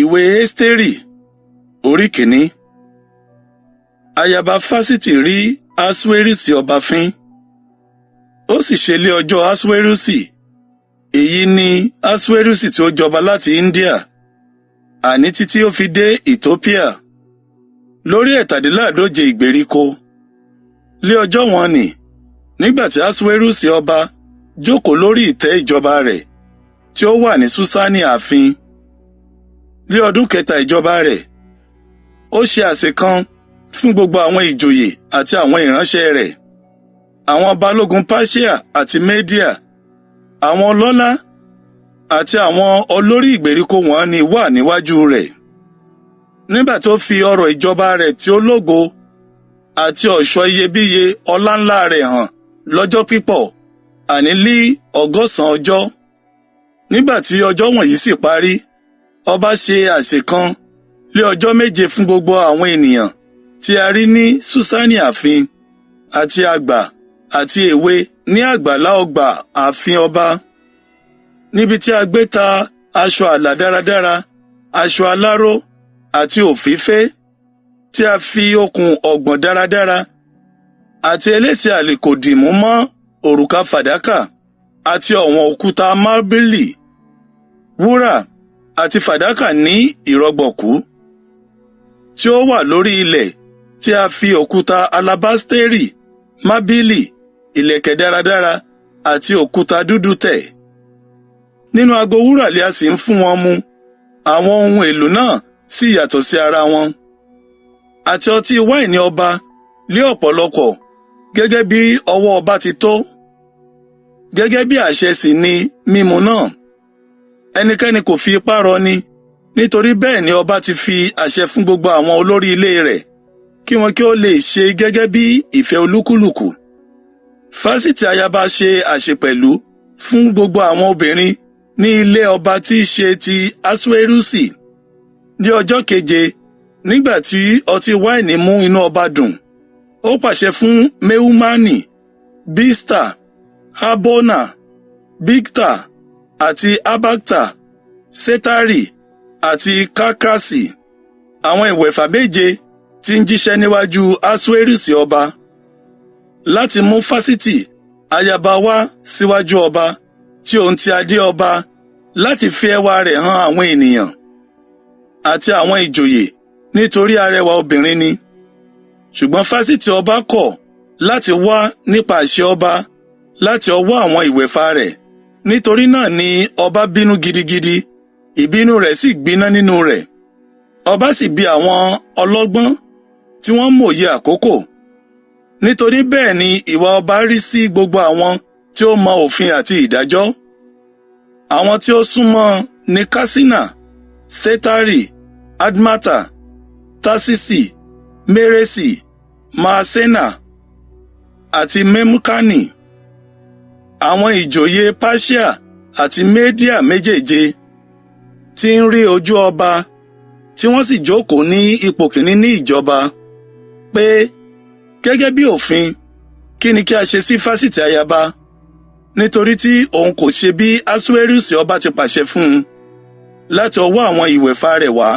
Ìwé Ẹ́sítérì orí kìíní. Ayaba Fásítì rí Áṣúérùsì ọba fín. Ó sì ṣe lé ọjọ́ Áṣúérùsì, èyí ni Áṣúérùsì tí ó jọba láti India, àní títí ó fi dé Ethiopia, lórí 47 ìgbèríko. Lé ọjọ́ wọn nì, nígbà tí Áṣúérùsì ọba jókòó lórí ìtẹ́ ìjọba rẹ̀ tí ó wà ní Ṣúṣánì ààfin. Ní ọdún kẹta ìjọba rẹ̀, ó ṣe àsè kan fún gbogbo àwọn ìjòyè àti àwọn ìránṣẹ́ rẹ̀, àwọn balógun Páṣíà àti Médíà, àwọn ọlọ́lá àti àwọn olórí ìgbèríko wọ̀n-ọn-nì wà níwájú rẹ̀. Nígbà tí ó fi ọrọ̀ ìjọba rẹ̀ tí ó lógo àti ọ̀ṣọ́ iyebíye ọláńlá rẹ̀ hàn lọ́jọ́ pípọ̀, àní lí 180 ọjọ́. Nígbà tí ọjọ́ wọ̀nyí sì parí, ọba ṣe àsè kan lé ọjọ́ 7 fún gbogbo àwọn ènìyàn tí a rí ní Ṣúṣánì ààfin, àti àgbà àti èwe ní àgbàlá ọgbà ààfin ọba, níbi tí a gbé ta aṣọ àlà dáradára, aṣọ aláró àti òféèfé, tí a fi okùn ọ̀gbọ̀n dáradára àti elése àlùkò dìmú mọ́ òrùka fàdákà àti ọ̀wọ́n òkúta mábìlì, wúrà àti fàdákà ní ìrọ̀gbọ̀kú, tí ó wà lórí ilẹ̀ tí a fi òkúta alabasteri, mábìlì, ìlẹ̀kẹ̀ dáradára àti òkúta dúdú tẹ̀. Nínú ago wúrà li a sì ń fún wọn mu, àwọn ohun èlò náà sì yàtọ̀ sí ara wọn. Àti ọtí wáìnì ọba lé ọ̀pọ̀lọpọ̀ gẹ́gẹ́ bí ọwọ́ ọba ti tó. Gẹ́gẹ́ bí àṣẹ sì ni mímu náà. Ẹnikẹ́ni kò fi ipá rọni, nítorí bẹ́ẹ̀ ni ọba ti fi àṣẹ fún gbogbo àwọn olórí ilé rẹ̀, kí wọn kí ó lè ṣe gẹ́gẹ́ bí ìfẹ́ olúkúlùkù. Fásítì ayaba ṣe àsè pẹ̀lú fún gbogbo àwọn obìnrin ní ilé ọba tí í ṣe ti Aṣuerusi. Ní ọjọ́ keje, nígbà tí ọtí wáìnì mú inú ọba dùn, ó pàṣẹ fún Mehumani, Bista, Harbona, Bigta àti Abagta, Setari àti Karkasi, àwọn ìwẹ̀fà méje tí ń jíṣẹ́ níwájú Aṣuerusi ọba, láti mú Fásítì ayaba wá síwájú ọba tí òun ti adé ọba, láti fi ẹwà rẹ̀ hàn àwọn ènìyàn àti àwọn ìjòyè, nítorí arẹwà obìnrin ni. Ṣùgbọ́n Fásítì ọba kọ̀ láti wá nípa àṣẹ ọba láti ọwọ́ àwọn ìwẹ̀fà rẹ̀. Nítorí náà ni ọba bínú gidigidi, ìbínú rẹ̀ sì gbiná nínú rẹ̀. Ọba sì bi àwọn ọlọ́gbọ́n tí wọ́n mòye àkókò. Nítorí bẹ́ẹ̀ ni ìwà ọba rí sí gbogbo àwọn tí ó mọ òfin àti ìdájọ́. Àwọn tí ó súnmọ́ ní Kaṣina, Ṣetari, Admata, Taṣiṣi, Meresi, Maṣena àti Memukani. Àwọn ìjòyè Páṣíà àti Media méjèèje tí ń rí ojú ọba, tí wọ́n sì jókòó ní ipò kìíní ní ìjọba, pé gẹ́gẹ́ bí òfin, kí ni kí a ṣe sí Fásítì ayaba, nítorí tí òun kò ṣe bí Asuerusi ọba ti pàṣẹ fún un láti ọwọ́ àwọn ìwẹ̀fà rẹ̀ wá.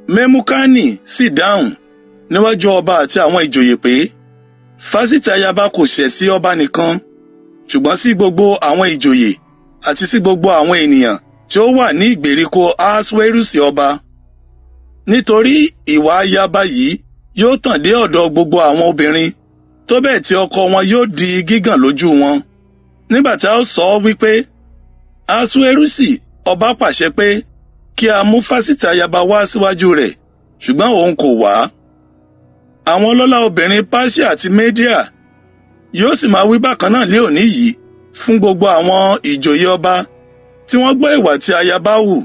Memukani sì dáhùn níwájú ọba àti àwọn ìjòyè pé Fásítì ayaba kò ṣẹ̀ sí ọba nìkan, ṣùgbọ́n sí gbogbo àwọn ìjòyè àti sí gbogbo àwọn ènìyàn tí ó wà ní ìgbèríko Ahasuerusi ọba. Nítorí ìwà ayaba yìí yóò tàn dé ọ̀dọ̀ gbogbo àwọn obìnrin, tó bẹ́ẹ̀ tí ọkọ wọn yóò di gígàn lójú wọn. Nígbà tí a ó sọ wípé Ahasuerusi ọba pàṣẹ pé kí a mú Fásítì ayaba wá síwájú rẹ̀, ṣùgbọ́n òun kò wá. Àwọn ọlọ́lá obìnrin Páṣíà àti Media yóò sì máa wí bákan náà lé òní yìí fún gbogbo àwọn ìjòyè ọba tí wọ́n gbọ́ ìwà tí ayaba hù.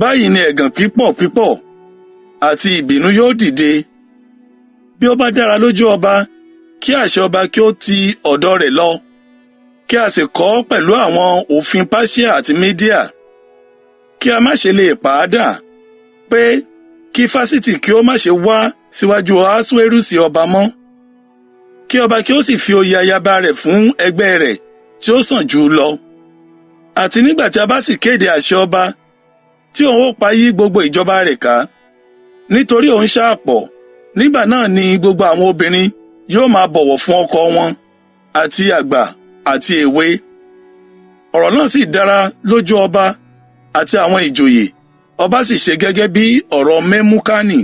Báyìí ni ẹ̀gàn pípọ̀ pípọ̀ àti ìbínú yóò dìde. Bí ó bá dára lójú ọba, kí àṣẹ ọba kí ó ti ọ̀dọ̀ rẹ̀ lọ, kí a sì kọ ọ́ pẹ̀lú àwọn òfin Páṣíà àti Media, kí a má ṣe lè pa á dà, pé kí Fásítì kí ó má ṣe wá síwájú Ahasuerusi ọba mọ́, kí ọba kí ó sì fi oyè ayaba rẹ̀ fún ẹgbẹ́ rẹ̀ tí ó sàn jù ú lọ. Àti nígbà tí a bá sì kéde àṣẹ ọba tí òun ó pa yí gbogbo ìjọba rẹ̀ ká. Nítorí òun ṣáàpọ̀, nígbà náà ni gbogbo àwọn obìnrin yóò máa bọ̀wọ̀ fún ọkọ wọn, àti àgbà àti èwe. Ọ̀rọ̀ náà sì dára lójú ọba àti àwọn ìjòyè, ọba sì ṣe gẹ́gẹ́ bí ọ̀rọ̀ Memukani.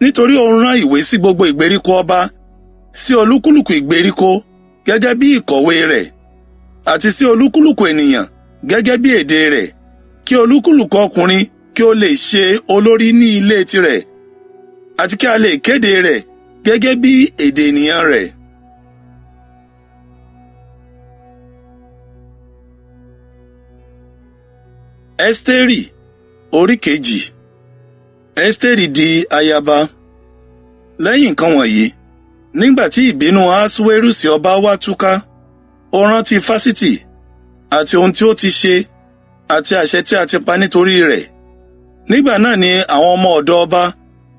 Nítorí òun rán ìwé sí gbogbo ìgbèríko ọba, sí olúkúlùkù ìgbèríko gẹ́gẹ́ bí ìkọ̀wé rẹ̀, àti sí olúkúlùkù ènìyàn gẹ́gẹ́ bí èdè rẹ̀, kí olúkúlùkù ọkùnrin kí ó lè ṣe olórí ní ilé tirẹ̀, àti kí a lè kéde rẹ̀ gẹ́gẹ́ bí èdè ènìyàn rẹ̀. Ẹ́sítérì orí 2. Ẹ́sítérì di ayaba. Lẹ́yìn nǹkan wọ̀nyí, nígbà tí ìbínú Ahasuwerusi ọba wá túká, ó rántí Fásítì àti ohun tí ó ti ṣe àti àṣẹ tí a ti pa nítorí rẹ̀. Nígbà náà ni àwọn ọmọ ọ̀dọ̀ ọba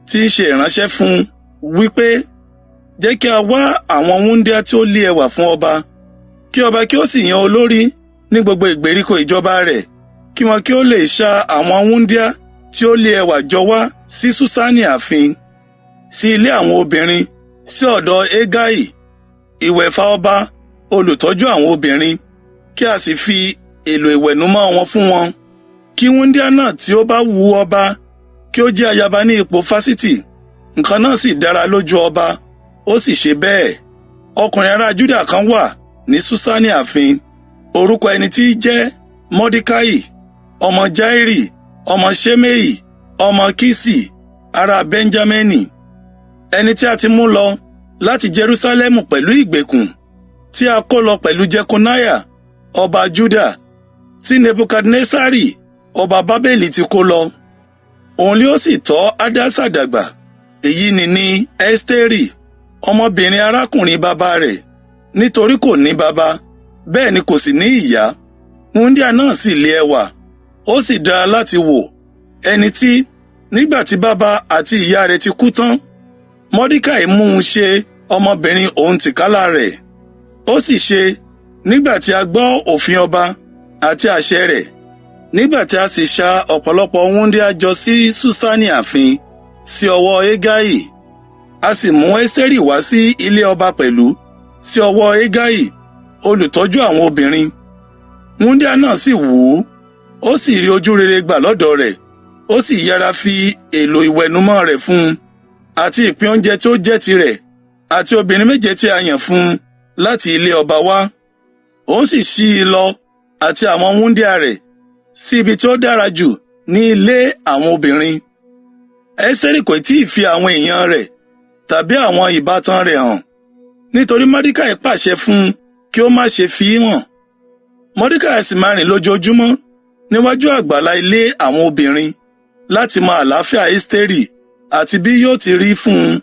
tí ń ṣe ìránṣẹ́ fún un wípé, jẹ́ kí a wá àwọn wúńdíá tí ó lé ẹwà fún ọba, kí ọba kí ó sì yan olórí ní gbogbo ìgbèríko ìjọba rẹ̀, kí wọn kí ó lè ṣa àwọn wúńdíá tí ó lé ẹwà jọ wá sí Súsánì ààfin, sí ilé àwọn obìnrin, sí ọ̀dọ̀ Hégáì, ìwẹ̀fà ọba, olùtọ́jú àwọn obìnrin, kí a sì fi èlò ìwẹ̀nùmọ́ wọn fún wọn. Kí wúńdíá náà tí ó bá wu ọba kí ó jẹ́ ayaba ní ipò Fásítì. Nǹkan náà sì dára lójú ọba, ó sì ṣe bẹ́ẹ̀. Ọkùnrin ará Júdà kan wà ní Súsánì ààfin, orúkọ ẹni tí í jẹ́ Mọ́díkáì, ọmọ Jairi, ọmọ Ṣemei, ọmọ Kisi, ará Benjamini, ẹni tí a ti mú lọ láti Jerúsálẹ́mù pẹ̀lú ìgbèkùn, tí a kó lọ pẹ̀lú Jekoniah ọba Juda, tí Nebukadnesari ọba Bábélì ti kó lọ. Òun lé ó sì tọ́ Adásà dàgbà, èyí ni ní Ẹ́sítérì, ọmọbìnrin arákùnrin bàbá rẹ̀, nítorí kò ní baba, bẹ́ẹ̀ ni kò sì ní ìyá. Wúńdíá náà sì lé ẹwà, ó sì dára láti wò, ẹni tí, nígbà tí bàbá àti ìyá rẹ̀ ti kú tán, Mọ́díkàì mú un ṣe ọmọbìnrin òun tìkálà rẹ̀. Ó sì ṣe, nígbà tí a gbọ́ òfin ọba àti àṣẹ rẹ̀, nígbà tí a sì ṣa ọ̀pọ̀lọpọ̀ wúńdíá jọ sí Súsánì ààfin, sí ọwọ́ Hégáì, a sì mú Ẹ́sítérì wá sí ilé ọba pẹ̀lú, sí ọwọ́ Hégáì, olùtọ́jú àwọn obìnrin. Wúńdíá náà sì wù ú, ó sì rí ojú rere gbà lọ́dọ̀ rẹ̀, ó sì yára fi èlò ìwẹ̀nùmọ́ rẹ̀ fún un, àti ìpín oúnjẹ tí ó jẹ́ tirẹ̀, àti obìnrin méje tí a yàn fún un láti ilé ọba wá. Òun sì ṣí i lọ àti àwọn wúńdíá rẹ̀ sí ibi tí ó dára jù ní ilé àwọn obìnrin. Ẹ́sítérì kò tí ì fi àwọn èèyàn rẹ̀ tàbí àwọn ìbátan rẹ̀ hàn, nítorí Mọ́díkàì pàṣẹ fún un kí ó má ṣe fi hàn. Mọ́díkàì sì máa rìn lójoojúmọ́ níwájú àgbàlá ilé àwọn obìnrin láti mọ àlàáfíà Ẹ́sítérì àti bí yóò ti rí fún un.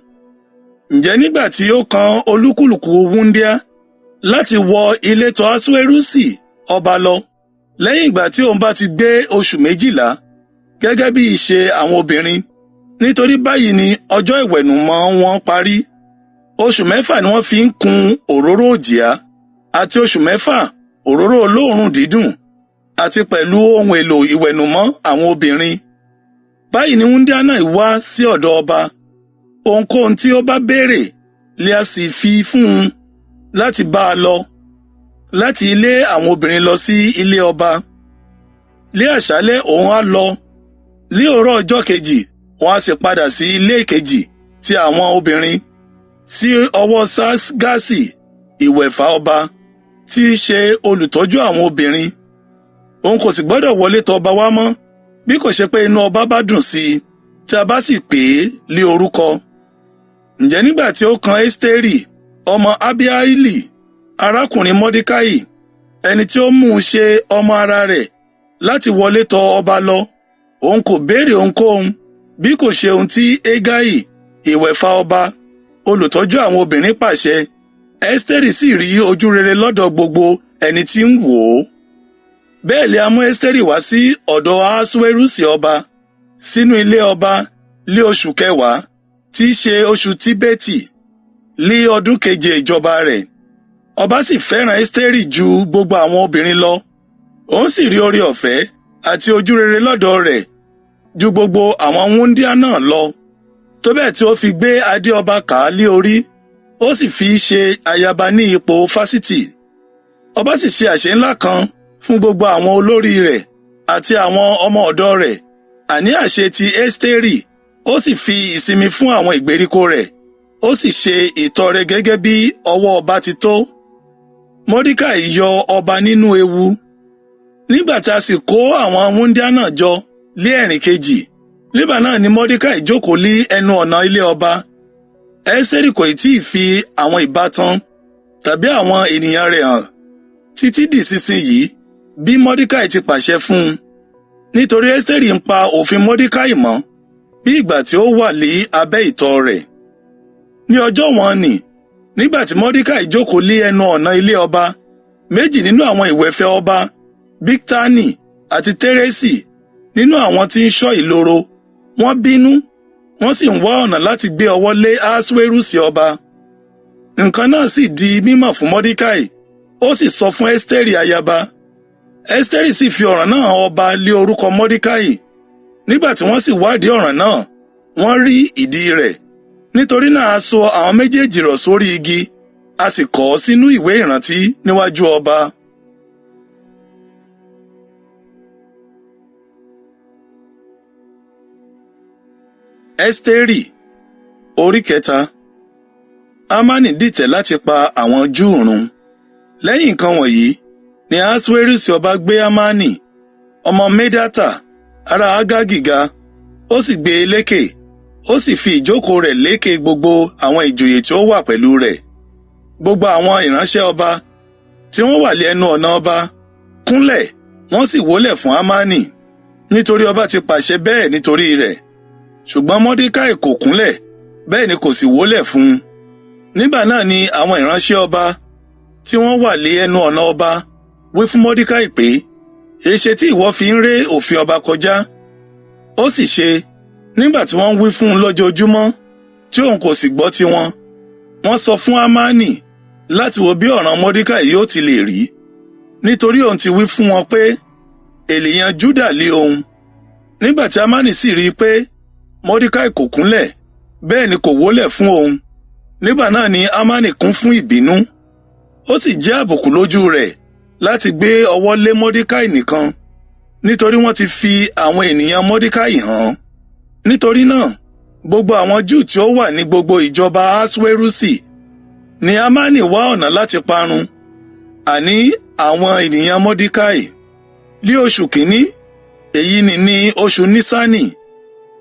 Ǹjẹ́ nígbà tí ó kan olúkúlùkù wúńdíá láti wọ ilé tọ̀ Ahasuwerusi ọba lọ, lẹ́yìn ìgbà tí òun bá ti gbé oṣù 12, gẹ́gẹ́ bí ìṣe àwọn obìnrin, nítorí báyìí ni ọjọ́ ìwẹ̀nùmọ́ wọn parí. Oṣù 6 ni wọ́n fi ń kun òróró òjìá, àti oṣù 6 òróró olóòórùn dídùn, àti pẹ̀lú ohun èlò ìwẹ̀nùmọ́ àwọn obìnrin. Báyìí ni wúńdíá náà wá sí ọ̀dọ̀ ọba. Ohunkóhun tí ó bá béèrè lé a sì fi fún un láti bá a lọ, láti ilé àwọn obìnrin lọ sí ilé ọba. Lé àṣálẹ́ òun á lọ, lé òórọ̀ ọjọ́ kejì òun á sì padà sí ilé kejì ti àwọn obìnrin, sí ọwọ́ Ṣaṣgasi ìwẹ̀fà ọba, tí í ṣe olùtọ́jú àwọn obìnrin. Òun kò sì gbọ́dọ̀ wọlé tọ̀ ọba wá mọ́, bí kò ṣe pé inú ọba bá dùn sí i, tí a bá sì pè é lé orúkọ. Ǹjẹ́ nígbà tí ó kan Ẹ́sítérì, ọmọ Abihaili, arákùnrin Mọ́díkáì, ẹni tí ó mú un ṣe ọmọ ara rẹ̀ láti wọlé tọ̀ ọba lọ, òun kò béèrè ohunkóhun bí kò ṣe ohun tí Hégáì, ìwẹ̀fà ọba, olùtọ́jú àwọn obìnrin pàṣẹ. Ẹ́sítérì sì rí ojú rere lọ́dọ̀ gbogbo ẹni tí ń wò ó. Bẹ́ẹ̀ lé a mú Ẹ́sítérì wá sí ọ̀dọ̀ Ahasuwerusi ọba, sínú ilé ọba lé oṣù kẹwàá, tí í ṣe oṣù Tíbẹ́tì, lé ọdún keje ìjọba rẹ̀. Ọba sì fẹ́ràn Ẹ́sítérì ju gbogbo àwọn obìnrin lọ. Òun sì rí oore ọ̀fẹ́ àti ojúrere lọ́dọ̀ rẹ̀ ju gbogbo àwọn wúńdíá náà lọ, tó bẹ́ẹ̀ tí ó fi gbé adé ọba kà á lé orí, ó sì fi í ṣe ayaba ní ipò Fásítì. Ọba sì ṣe àsè ńlá kan fún gbogbo àwọn olórí rẹ̀ àti àwọn ọmọ ọ̀dọ̀ rẹ̀, àní àsè ti Ẹ́sítérì. Ó sì fi ìsinmi fún àwọn ìgbèríko rẹ̀, ó sì ṣe ìtọrẹ gẹ́gẹ́ bí ọwọ́ ọba ti tó. Mọ́díkàì yọ ọba nínú ewu. Nígbà tí a sì kó àwọn wúńdíá náà jọ lé ẹ̀rìn kejì, nígbà náà ni Mọ́díkàì jókòó lé ẹnu ọ̀nà ilé ọba. Ẹ́sítérì kò tí ì fi àwọn ìbátan tàbí àwọn ènìyàn rẹ̀ hàn títí di ìsinsìnyí bí Mọ́díkàì ti pàṣẹ fún un. Nítorí Ẹ́sítérì ń pa òfin Mọ́díkàì mọ́ bí ìgbà tí ó wà lé abẹ́ ìtọ́ rẹ̀. Ní ọjọ́ wọn nì, nígbà tí Mọ́díkàì jókòó lé ẹnu ọ̀nà ilé ọba, méjì nínú àwọn ìwẹ̀fẹ̀ ọba, Bigtani àti Térésì, nínú àwọn tí ń ṣọ́ ìloro, wọ́n bínú, wọ́n sì ń wá ọ̀nà láti gbé ọwọ́ lé Ahaswerusi ọba. Nǹkan náà sì di mímọ̀ fún Mọ́díkàì, ó sì sọ fún Ẹ́sítérì ayaba. Ẹ́sítérì sì fi ọ̀ràn náà hàn ọba lé orúkọ Mọ́díkàì. Nígbà tí wọ́n sì wádìí ọ̀ràn náà, wọ́n rí ìdí rẹ̀. Nítorí náà a so àwọn méjèèjì rọ̀ sórí igi, a sì kọ ọ́ sínú ìwé ìrántí níwájú ọba. Ẹ́sítérì orí kẹta. Hámánì dìtẹ̀ láti pa àwọn Júù run. Lẹ́yìn nǹkan wọ̀nyí ni Ahasuerus ọba gbé Hámánì, ọmọ Medata, ará Ágágì ga, ó sì gbé e lékè, ó sì fi ìjókòó rẹ̀ lékè gbogbo àwọn ìjòyè tí ó wà pẹ̀lú rẹ̀. Gbogbo àwọn ìránṣẹ́ ọba tí wọ́n wà lé ẹnu ọ̀nà ọba kúnlẹ̀, wọ́n sì wólẹ̀ fún Hámánì, nítorí ọba ti pàṣẹ bẹ́ẹ̀ nítorí rẹ̀. Ṣùgbọ́n Mọ́dékàì kò kúnlẹ̀, bẹ́ẹ̀ ni kò sì wólẹ̀ fún un. Nígbà náà ni àwọn ìránṣẹ́ ọba tí wọ́n wà lé ẹnu ọ̀nà ọba wí fún Mọ́dékàì pé, èéṣe tí ìwọ fi ń ré òfin ọba kọjá? Ó sì ṣe, nígbà tí wọ́n ń wí fún un lójoojúmọ́, tí òun kò sì gbọ́ tiwọn, wọ́n sọ fún Hámánì láti wo bí ọ̀ràn Mọ́dékàì yóò ti lè rí, nítorí òun ti wí fún wọn pé ènìyàn Júdà lé òun. Nígbà tí Hámánì sì rí i pé Mọ́dékàì kò kúnlẹ̀, bẹ́ẹ̀ ni kò wólẹ̀ fún òun, nígbà náà ni Hámánì kún fún ìbínú. Ó sì jẹ́ àbùkù lójú rẹ̀ láti gbé ọwọ́ lé Mọ́dékàì nìkan, nítorí wọ́n ti fi àwọn ènìyàn Mọ́dékàì hàn. Nítorí náà, gbogbo àwọn Júù tí ó wà ní gbogbo ìjọba Ahasuerusi ni Hámánì wá ọ̀nà láti parun, àní àwọn ènìyàn Mọ́dékàì. Lé oṣù kìíní, èyí ni ní oṣù Nísánì,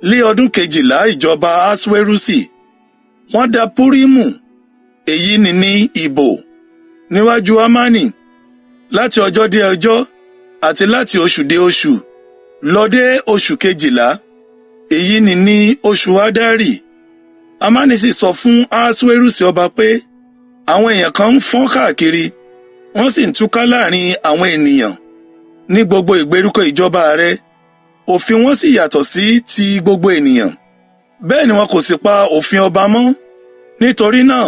lé ọdún kejìlá ìjọba Ahasuerusi, wọ́n da Púrímù, èyí ni ní ìbò, níwájú Hámánì, láti ọjọ́ dé ọjọ́ àti láti oṣù dé oṣù, lọ dé oṣù kejìlá, èyí ni ní oṣù Adari. Hámánì sì sọ fún Ahasuerusi ọba pé àwọn èèyàn kan ń fọ́n káàkiri, wọ́n sì ń túká láàrin àwọn ènìyàn ní gbogbo ìgbèríko ìjọba rẹ̀. Òfin wọn sì yàtọ̀ sí ti gbogbo ènìyàn. Bẹ́ẹ̀ ni wọn kò sì pa òfin ọba mọ́. Nítorí náà,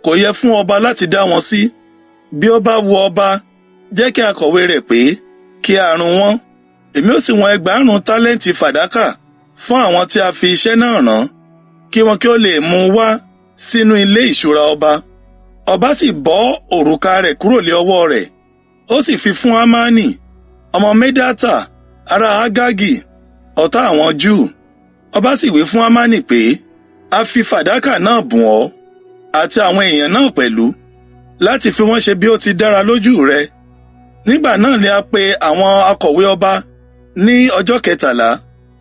kò yẹ fún ọba láti dá wọn sí. Bí ó bá wu ọba, jẹ́ kí akọ̀wé rẹ̀ pé kí a run wọ́n. Èmi ó sì wọn 2,000 tálẹ́ǹtì fàdákà fún àwọn tí a fi iṣẹ́ náà rán, kí wọn kí ó lè mú un wá sínú ilé ìṣúra ọba. Ọba sì bọ́ òrùka rẹ̀ kúrò lé ọwọ́ rẹ̀, ó sì fi fún Hámánì, ọmọ Medata, ará Ágágì, ọ̀tá àwọn Júù. Ọba sì wí fún Hámánì pé, a fi fàdákà náà bùn ọ́, àti àwọn èèyàn náà pẹ̀lú, láti fi wọ́n ṣe bí ó ti dára lójú rẹ. Nígbà náà ni a pe àwọn akọ̀wé ọba ní ọjọ́ kẹtàlá,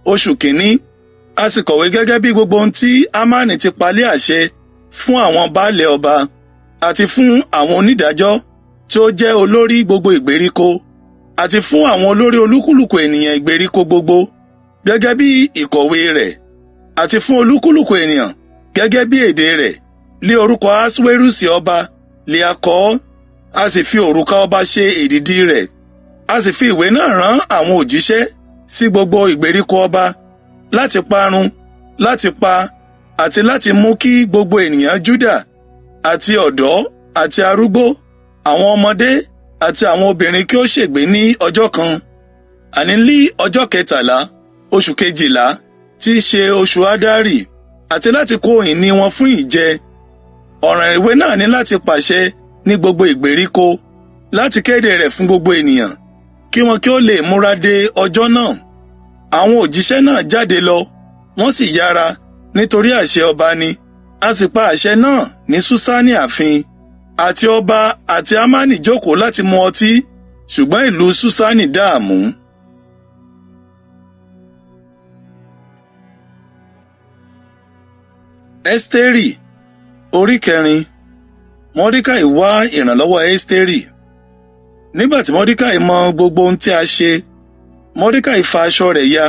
oṣù kìíní, a sì kọ̀wé gẹ́gẹ́ bí gbogbo ohun tí Hámánì ti pa lé àṣẹ fún àwọn baálẹ̀ ọba, àti fún àwọn onídàájọ́ tí ó jẹ́ olórí gbogbo ìgbèríko, àti fún àwọn olórí olúkúlùkù ènìyàn ìgbèríko gbogbo, gẹ́gẹ́ bí ìkọ̀wé rẹ̀, àti fún olúkúlùkù ènìyàn gẹ́gẹ́ bí èdè rẹ̀, lé orúkọ Ahasuerusi ọba lé a kọ ọ́, a sì fi òrùka ọba ṣe èdìdì rẹ̀. A sì fi ìwé náà rán àwọn òjíṣẹ́ sí gbogbo ìgbèríko ọba, láti parun, láti pa, àti láti mú kí gbogbo ènìyàn Júdà, àti ọ̀dọ́ àti arúgbó, àwọn ọmọdé àti àwọn obìnrin kí ó ṣègbé ní ọjọ́ kan. Àní lí ọjọ́ 13, oṣù 12, tí í ṣe oṣù Adari, àti láti kó ìní wọn fún ìjẹ. Ọ̀ràn ìwé náà ní láti pàṣẹ ní gbogbo ìgbèríko, láti kéde rẹ̀ fún gbogbo ènìyàn, kí wọn kí ó lè múra de ọjọ́ náà. Àwọn òjíṣẹ́ náà jáde lọ, wọ́n sì yára nítorí àṣẹ ọba ni. A sì pa àṣẹ náà ní Ṣúṣánì ààfin. Àti ọba àti Hámánì jókòó láti mu ọtí, ṣùgbọ́n ìlú Ṣúṣánì dààmú. Ẹ́sítérì orí 4. Mọ́díkàì wá ìrànlọ́wọ́ Ẹ́sítérì. Nígbà tí Mọ́díkàì mọ gbogbo ohun tí a ṣe, Mọ́díkàì fa aṣọ rẹ̀ ya,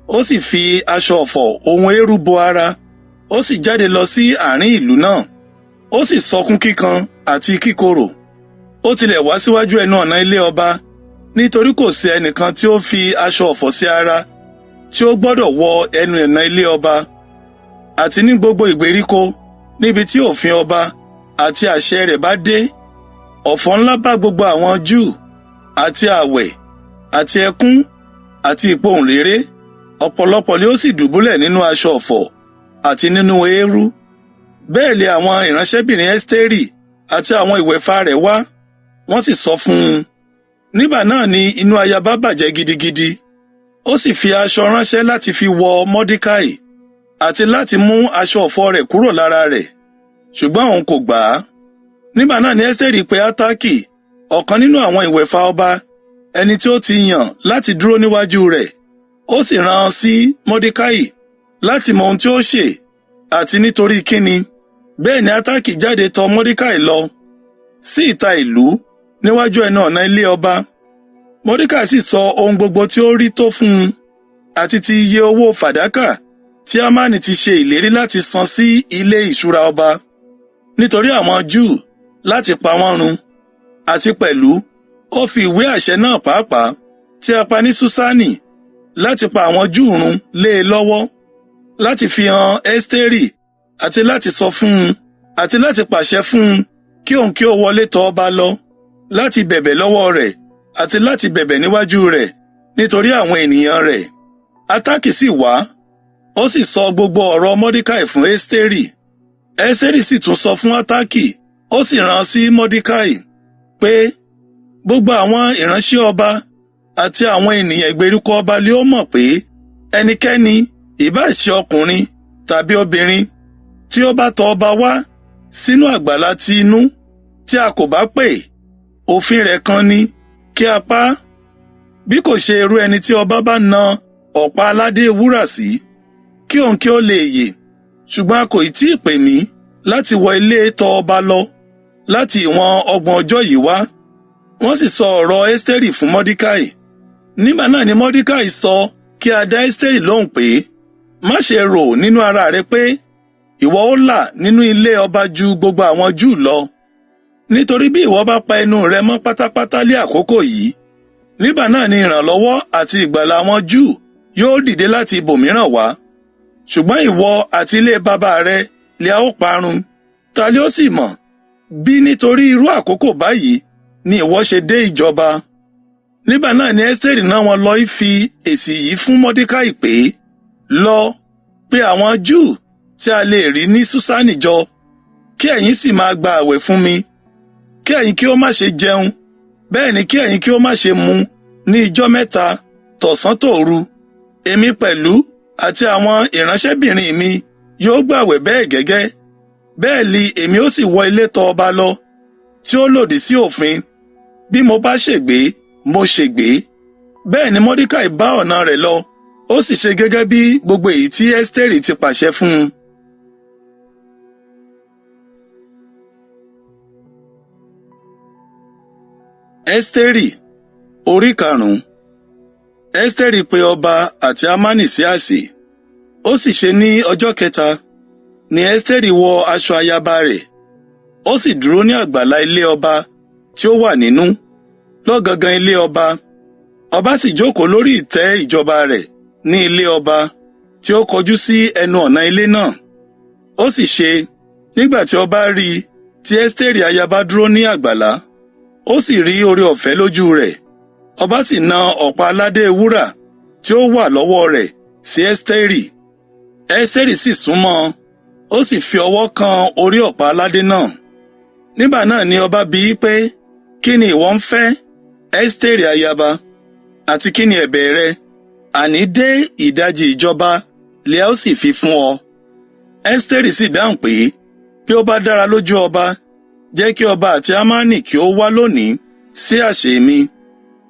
ó sì fi aṣọ ọ̀fọ̀ ohun eérú bo ara, ó sì jáde lọ sí àárín ìlú náà, ó sì sọkún kíkan àti kíkorò. Ó tilẹ̀ wá síwájú ẹnu ọ̀nà ilé ọba, nítorí kò sí ẹnìkan tí ó fi aṣọ ọ̀fọ̀ sí ara tí ó gbọ́dọ̀ wọ ẹnu ọ̀nà ilé ọba. Àti ní gbogbo ìgbèríko níbi tí òfin ọba àti àṣẹ rẹ̀ bá dé, ọ̀fọ̀ ńlá bá gbogbo àwọn Júù, àti àwẹ̀, àti ẹkún, àti ìpohùnréré. Ọ̀pọ̀lọpọ̀ ni ó sì dùbúlẹ̀ nínú aṣọ ọ̀fọ̀ àti nínú eérú. Bẹ́ẹ̀ lé àwọn ìránṣẹ́bìnrin Ẹ́sítérì àti àwọn ìwẹ̀fà rẹ̀ wá, wọ́n sì sọ fún un. Nígbà náà ni inú ayaba bàjẹ́ gidigidi. Ó sì fi aṣọ ránṣẹ́ láti fi wọ Mọ́díkàì, àti láti mú aṣọ ọ̀fọ̀ rẹ̀ kúrò lára rẹ̀, ṣùgbọ́n òun kò gbà á. Nígbà náà ni Ẹ́sítérì pe Hátákì, ọ̀kan nínú àwọn ìwẹ̀fà ọba, ẹni tí ó ti yàn láti dúró níwájú rẹ̀. Ó sì rán an sí Mọ́díkàì láti mọ ohun tí ó ṣe àti nítorí kíni. Bẹ́ẹ̀ ni Hátákì jáde tọ̀ Mọ́díkàì lọ sí ìta ìlú níwájú ẹnu ọ̀nà ilé ọba. Mọ́díkàì sì sọ ohun gbogbo tí ó rí tó fún un, àti ti iye owó fàdákà tí Hámánì ti ṣe ìlérí láti san sí ilé ìṣúra ọba, nítorí àwọn Júù láti pa wọ́n run. Àti pẹ̀lú, ó fi ìwé àṣẹ náà pàápàá tí a pa ní Ṣúṣánì láti pa àwọn Júù run lé e lọ́wọ́, láti fi hàn Ẹ́sítérì àti láti sọ fún un, àti láti pàṣẹ fún un kí òun kí ó wọlé tọ̀ ọba lọ, láti bẹ̀bẹ̀ lọ́wọ́ rẹ̀ àti láti bẹ̀bẹ̀ níwájú rẹ̀ nítorí àwọn ènìyàn rẹ̀. Hátákì sì wá, ó sì sọ gbogbo ọ̀rọ̀ Mọ́díkàì fún Ẹ́sítérì. Ẹ́sítérì sì tún sọ fún Hátákì, ó sì rán sí Mọ́díkàì pé gbogbo àwọn ìránṣẹ́ ọba àti àwọn ènìyàn ìgbèríko ọba lé ó mọ̀ pé ẹnikẹ́ni, ìbá ṣe ọkùnrin tàbí obìnrin, tí ó bá tọ̀ ọba wá sínú àgbàlá ti inú tí a kò bá pè, òfin rẹ̀ kan ni kí a pa á. Bí kò ṣe irú ẹni tí ọba bá na ọ̀pá aládé wúrà sí, kí òun kí ó lè yè. Ṣùgbọ́n a kò tí ì pè mí láti wọ ilé tọ̀ ọba lọ láti ìwọ̀n 30 ọjọ́ yìí wá. Wọ́n sì sọ ọ̀rọ̀ Ẹ́sítérì fún Mọ́díkàì. Nígbà náà ni Mọ́díkàì sọ kí a dá Ẹ́sítérì lóhùn pé, má ṣe rò nínú ara rẹ pé ìwọ ó là nínú ilé ọba ju gbogbo àwọn Júù lọ. Nítorí bí ìwọ bá pa ẹnu rẹ mọ́ pátápátá lé àkókò yìí, nígbà náà ni ìrànlọ́wọ́ àti ìgbàlà àwọn Júù yóò dìde láti ibòmíràn wá. Ṣùgbọ́n ìwọ àti ilé bàbá rẹ lè a ó parun. Ta ló sì mọ̀ bí nítorí irú àkókò báyìí ni ìwọ ṣe dé ìjọba? Nígbà náà ni Ẹ́sítérì náà wọn lọ fi èsì yìí fún Mọ́díkàì pé, lọ pe àwọn Júù tí a lè rí ní Ṣúṣánì jọ, kí ẹ̀yin sì máa gba àwẹ̀ fún mi, kí ẹ̀yin kí ó má ṣe jẹun, bẹ́ẹ̀ ni kí ẹ̀yin kí ó má ṣe mu ní ijọ́ mẹ́ta tọ̀sán tòru. Èmi pẹ̀lú àti àwọn ìránṣẹ́bìnrin mi yóò gbàwẹ̀ bẹ́ẹ̀ gẹ́gẹ́. Bẹ́ẹ̀ li èmi ó sì wọ ilé tọ̀ ọba lọ, tí ó lòdì sí òfin. Bí mo bá ṣègbé, mo ṣègbé. Bẹ́ẹ̀ ni Mọ́díkàì bá ọ̀nà rẹ̀ lọ, ó sì ṣe gẹ́gẹ́ bí gbogbo èyí tí Ẹ́sítérì ti pàṣẹ fún un. Ẹ́sítérì orí 5. Ẹ́sítérì pe ọba àti Hámánì sí àsè. Ó sì ṣe ní ọjọ́ kẹta ni Ẹ́sítérì wọ aṣọ ayaba rẹ̀, ó sì dúró ní àgbàlá ilé ọba tí ó wà nínú, lọ́gangan ilé ọba. Ọba sì jókòó lórí ìtẹ́ ìjọba rẹ̀ ní ilé ọba tí ó kọjú sí ẹnu ọ̀nà ilé náà. Ó sì ṣe, nígbà tí ọba rí i tí Ẹ́sítérì ayaba dúró ní àgbàlá, ó sì rí oore ọ̀fẹ́ lójú rẹ̀. Ọba sì na ọ̀pá aládé wúrà tí ó wà lọ́wọ́ rẹ̀ sí Ẹ́sítérì. Ẹ́sítérì sì súnmọ́, ó sì fi ọwọ́ kan orí ọ̀pá aládé náà. Nígbà náà ni ọba bi í pé, kí ni ìwọ ń fẹ́, Ẹ́sítérì ayaba, àti kí ni ẹ̀bẹ̀ rẹ? Àní dé ìdajì ìjọba lè a ó sì fi fún ọ. Ẹ́sítérì sì dáhùn pé, bí ó bá dára lójú ọba, jẹ́ kí ọba àti Hámánì kí ó wá lónìí sí àsè mi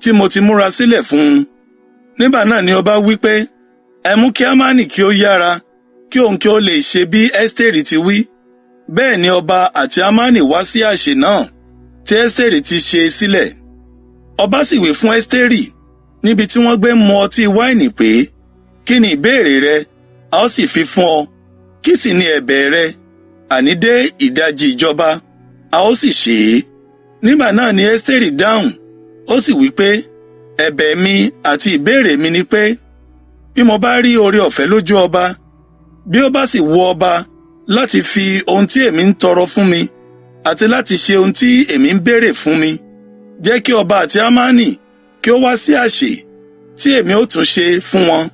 tí mo ti múra sílẹ̀ fún un. Nígbà náà ni ọba wí pé, ẹ mú kí Hámánì kí ó yára, kí òun kí ó lè ṣe bí Ẹ́sítérì ti wí. Bẹ́ẹ̀ ni ọba àti Hámánì wá sí àsè náà tí Ẹ́sítérì ti ṣe sílẹ̀. Ọba sì wí fún Ẹ́sítérì níbi tí wọ́n gbé ń mu ọtí wáìnì pé, kí ni ìbéèrè rẹ, a ó sì fi fún ọ, kí sì ni ẹ̀bẹ̀ rẹ, àní dé ìdajì ìjọba, a ó sì ṣe é. Nígbà náà ni Ẹ́sítérì dáhùn, ó sì wí pé, ẹ̀bẹ̀ mi àti ìbéèrè mi ni pé, bí mo bá rí oore ọ̀fẹ́ lójú ọba, bí ó bá sì wu ọba láti fi ohun tí èmi ń tọrọ fún mi, àti láti ṣe ohun tí èmi ń béèrè fún mi, jẹ́ kí ọba àti Hámánì kí ó wá sí àsè tí èmi ó tún ṣe fún wọn.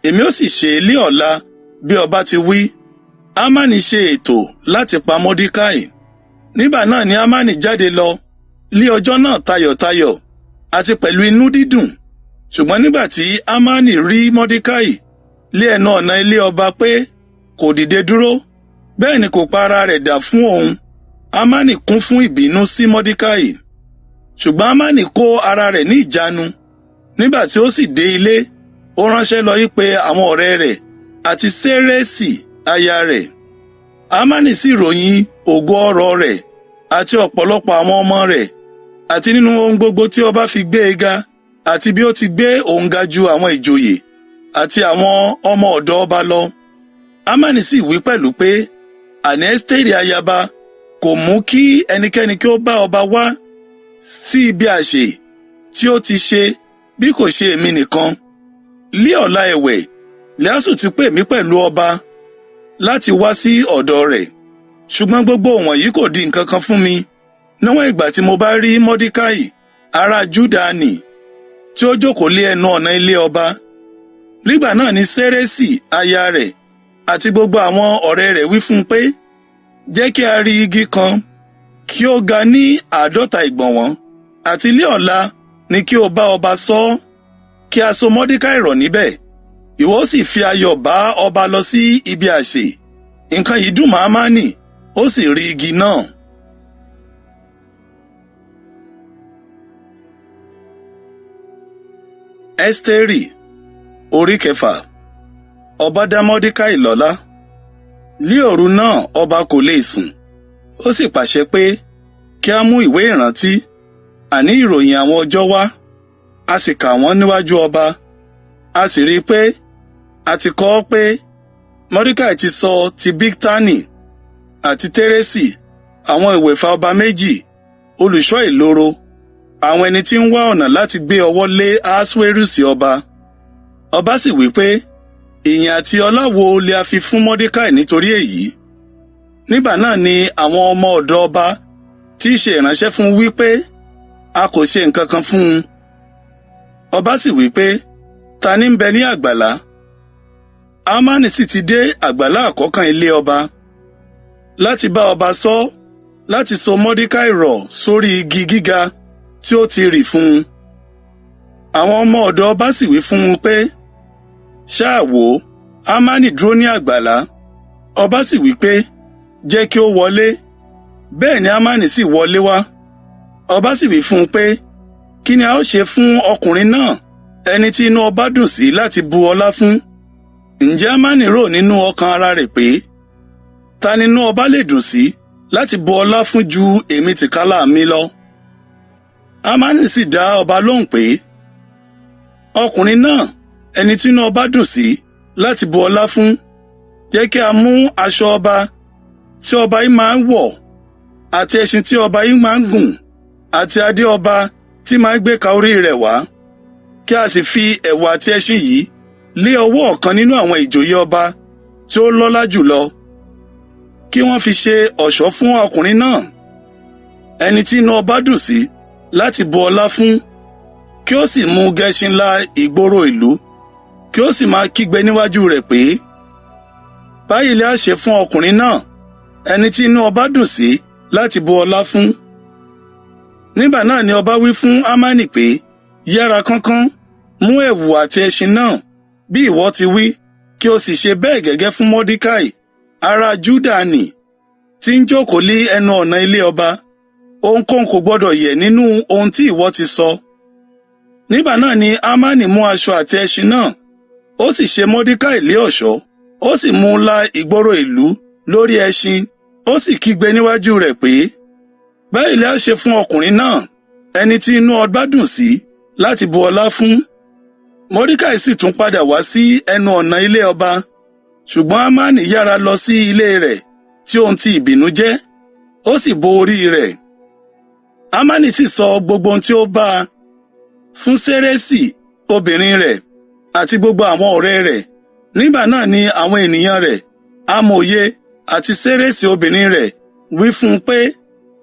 Èmi ó sì ṣe é lé ọ̀la bí ọba ti wí. Hámánì ṣe ètò láti pa Mọ́díkàì. Nígbà náà ni Hámánì jáde lọ lé ọjọ́ náà tayọ̀tayọ̀ àti pẹ̀lú inú dídùn. Ṣùgbọ́n nígbà tí Hámánì rí Mọ́díkàì lé ẹnu ọ̀nà ilé ọba pé kò dìde dúró, bẹ́ẹ̀ ni kò pa ara rẹ̀ dà fún òun, Hámánì kún fún ìbínú sí Mọ́díkàì. Ṣùgbọ́n Hámánì kó ara rẹ̀ ní ìjánu. Nígbà tí ó sì dé ilé, ó ránṣẹ́ lọ í pe àwọn ọ̀rẹ́ rẹ̀ àti Séresì aya rẹ̀. Hámánì sì ròyìn ògo ọrọ̀ rẹ̀ àti ọ̀pọ̀lọpọ̀ àwọn ọmọ rẹ̀, àti nínú ohun gbogbo tí ọba fi gbé e ga, àti bí ó ti gbé òun ga ju àwọn ìjòyè àti àwọn ọmọ ọ̀dọ̀ ọba lọ. Hámánì sì wí pẹ̀lú pé, àní Ẹ́sítérì ayaba kò mú kí ẹnikẹ́ni kí ó bá ọba wá sí ibi àsè tí ó ti ṣe bí kò ṣe èmi nìkan. Lé ọ̀la ẹ̀wẹ̀, Lẹ́àsù ti pè mí pẹ̀lú ọba láti wá sí ọ̀dọ̀ rẹ̀. Ṣùgbọ́n gbogbo wọ̀nyí kò di nǹkan kan fún mi níwọ̀n ìgbà tí mo bá rí Mọ́díkàì ará Júdà nì tí ó jókòó lé ẹnu ọ̀nà ilé ọba. Nígbà náà ni Séresì aya rẹ̀ àti gbogbo àwọn ọ̀rẹ́ rẹ̀ wí fún un pé, jẹ́ kí a rí igi kan kí ó ga ní 50 ìgbọ̀nwọ́, àti ilé ọ̀la ni kí o bá ọba sọ ọ́, kí a so Mọ́díkàì rọ̀ níbẹ̀. Ìwọ ó sì fi ayọ̀ bá ọba lọ sí ibi àsè. Nǹkan yìí dùn mọ́ Hámánì, ó sì rí igi náà. Ẹ́sítérì orí kẹfà. Ọba dá Mọ́díkàì lọ́lá. Lí òru náà ọba kò lè sùn, ó sì pàṣẹ pé kí a mú ìwé ìrántí, àní ìròyìn àwọn ọjọ́ wá, a sì kà wọ́n níwájú ọba. A sì rí i pé a ti kọ ọ́ pé Mọ́díkàì ti sọ ti Bigtani àti Térésì, àwọn ìwẹ̀fà ọba méjì, olùṣọ́ ìloro, àwọn ẹni tí ń wá ọ̀nà láti gbé ọwọ́ lé Ahasuérusi ọba. Ọba sì wí pé, ìyìn àti ọlá wo lè a fi fún Mọ́díkàì nítorí èyí? Nígbà náà ni àwọn ọmọ ọ̀dọ̀ ọba tí í ṣe ìránṣẹ́ fún wí pé, a kò ṣe nǹkan kan fún un. Ọba sì wí pé, ta ni ń bẹ ní àgbàlá? Hámánì sì ti dé àgbàlá àkọ́kàn ilé ọba láti bá ọba sọ, láti so Mọ́díkàì rọ̀ sórí igi gíga tí ó ti rì fún un. Àwọn ọmọ ọ̀dọ̀ ọba sì wí fún un pé, ṣáà wò ó, Hámánì dúró ní àgbàlá. Ọba sì wí pé, jẹ́ kí ó wọlé. Bẹ́ẹ̀ ni Hámánì sì wọlé wá. Ọba sì wí fún un pé, kí ni a ó ṣe fún ọkùnrin náà, ẹni tí inú ọba dùn sí láti bu ọlá fún? Ǹjẹ́ Hámánì rò nínú ọkàn ara rẹ̀ pé, ta ni inú ọba lè dùn sí láti bu ọlá fún ju èmi tìkálà mi lọ? Hámánì sì dá ọba lóhùn pé, ọkùnrin náà, ẹni tí inú ọba dùn sí láti bu ọlá fún, jẹ́ kí a mú aṣọ ọba tí ọba yìí máa ń wọ̀, àti ẹṣin tí ọba yìí máa ń gùn, àti adé ọba tí máa ń gbé ka orí rẹ̀ wá, kí a sì fi ẹ̀wù àti ẹṣin yìí lé ọwọ́ ọ̀kan nínú àwọn ìjòyè ọba tí ó lọ́lá jùlọ, kí wọ́n fi ṣe ọ̀ṣọ́ fún ọkùnrin náà, ẹni tí inú ọba dùn sí láti bu ọlá fún. Kí ó sì mú gẹṣin la ìgboro ìlú, kí ó sì máa kígbe níwájú rẹ̀ pé, báyìí lè á ṣe fún ọkùnrin náà, ẹni tí inú ọba dùn sí láti bu ọlá fún. Nígbà náà ni ọba wí fún Hámánì pé, yára kánkán, mú ẹ̀wù àti ẹṣin náà, bí ìwọ ti wí, kí o sì ṣe bẹ́ẹ̀ gẹ́gẹ́ fún Mọ́díkàì, ará Júdà nì, tí ń jókòó lé ẹnu ọ̀nà ilé ọba. Ohunkóhun kò gbọdọ̀ yẹ̀ nínú ohun tí ìwọ ti sọ. Nígbà náà ni Hámánì mú aṣọ àti ẹṣin náà, ó sì ṣe Mọ́díkàì lé ọ̀ṣọ́, ó sì mú un la ìgboro ìlú lórí ẹṣin, ó sì kígbe níwájú rẹ̀ pé, báyìí lè á ṣe fún ọkùnrin náà, ẹni tí inú ọba dùn sí láti bu ọlá fún. Mọ́díkàì sì tún padà wá sí ẹnu ọ̀nà ilé ọba, ṣùgbọ́n Hámánì yára lọ sí ilé rẹ̀ tí ohun ti ìbínú jẹ́, ó sì bo orí rẹ̀. Hámánì sì sọ gbogbo ohun tí ó bá a fún Séresì obìnrin rẹ̀ àti gbogbo àwọn ọ̀rẹ́ rẹ̀. Nígbà náà ni àwọn ènìyàn rẹ̀, amòye àti Séresì obìnrin rẹ̀ wí fún un pé,